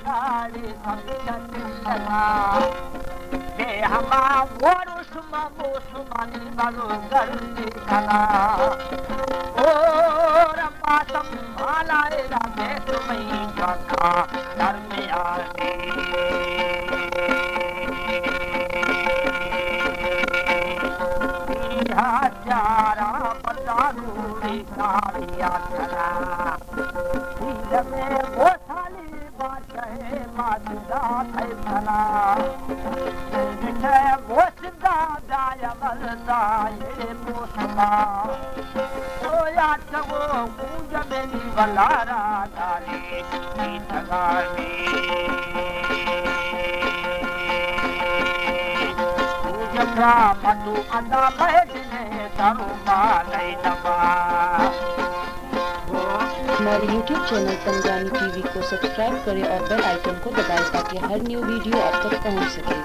ساڑی سبزت لگا، بے ہما وروش ما موسمانی بلو گرمی کنا۔ او ربا سنبھالا اے را بے تمہیں جاکا درمیانی۔ پیرا پیارا پتارو ری ساریا کنا۔ پیرا میں وہ سالی بادشاہ ماجدا فیصلہ۔ پیرا وہ سدا دایا ولدا یہ موسما۔ سویا چگو گونج منی ولارا داری۔ ہمارے یوٹیوب چینل پنجانی ٹی وی کو سبسکرائب کریں اور بیل آئیکن کو دبائیں تاکہ ہر نیو ویڈیو آپ تک پہنچ سکے۔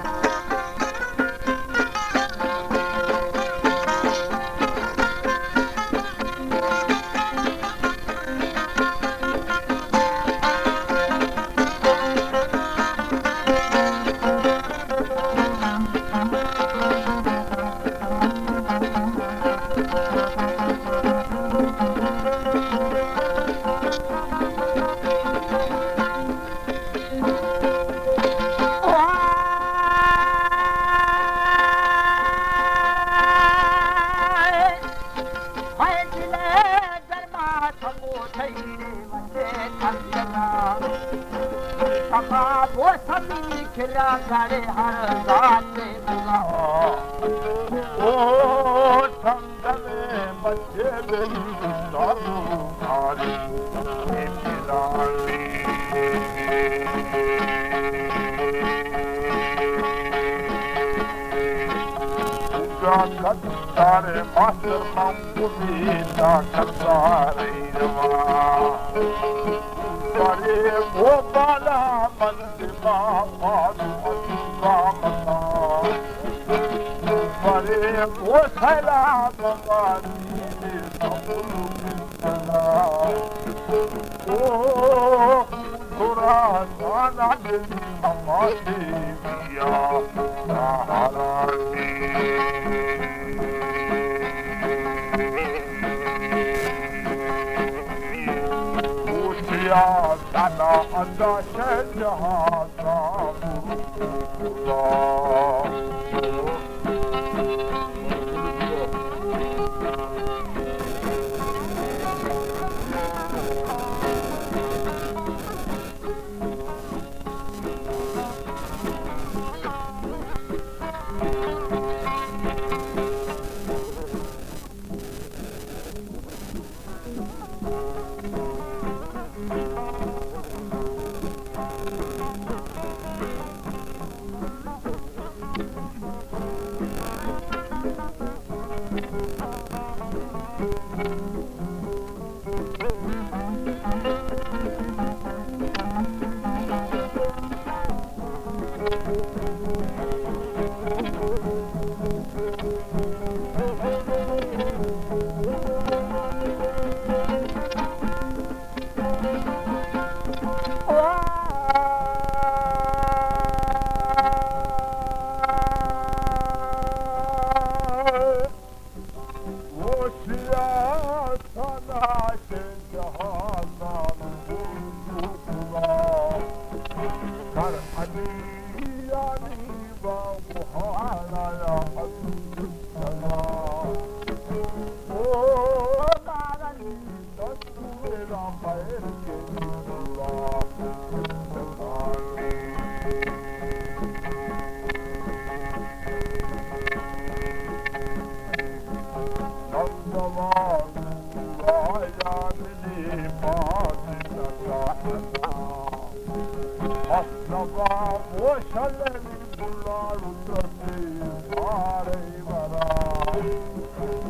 کردار ماسٹر من بودی تا کردار ایروا۔ بڑے وہ بالا من دما پادو عزیزا متا۔ بڑے وہ سیلاب مانی سبلو بسلا۔ او ترا دانا دل نمازی بیا سہارانی۔ اوشیا دانا ادا شہ جہازا برو خدا۔ سرور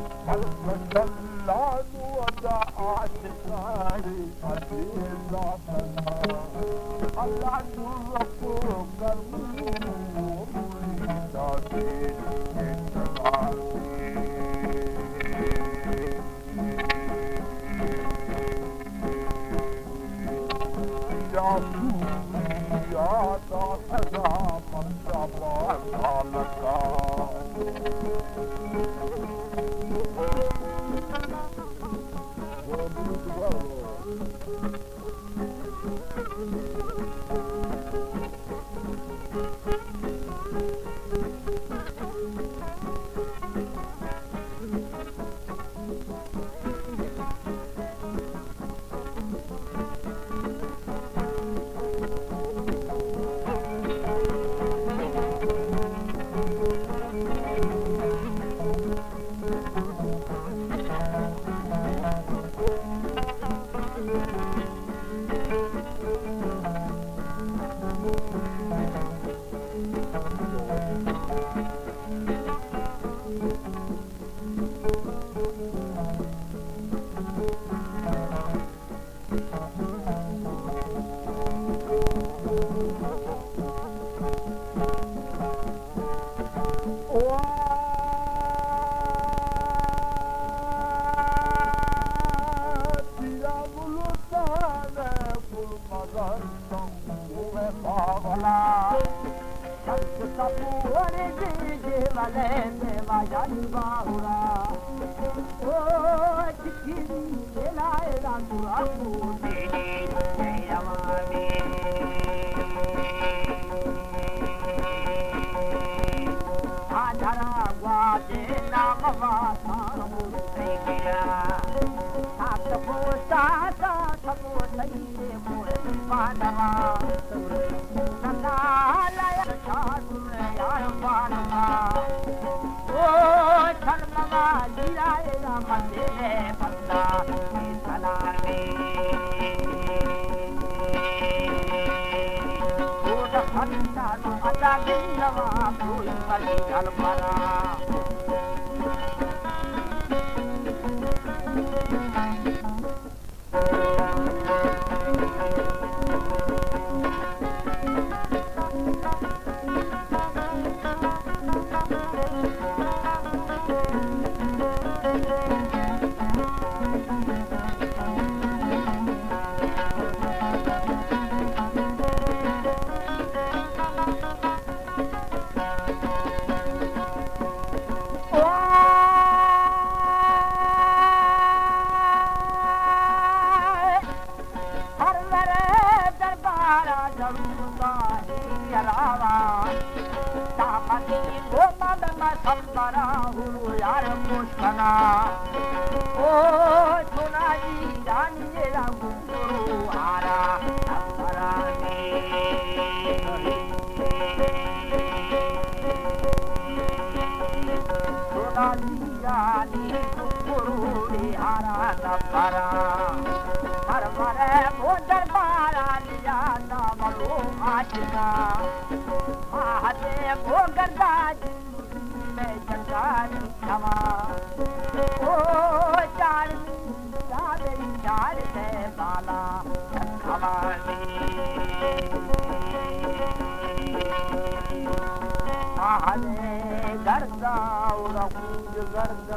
دربارا ضرور کاہی علاوہ، دامنی گوما بما سمبرا ہو یار مشکنا۔ او چنا جی رانی را گندرو آرا سمبرانی۔ چنا جی رانی گندرو آرا سمبرا۔ سرور مو دربارا یا ناملو عاشقا، ماہدے گو گرداج میں جنگانی کما۔ او چار میلا بے چار دے بالا کمانی۔ ماہدے گردا او رخوج گرد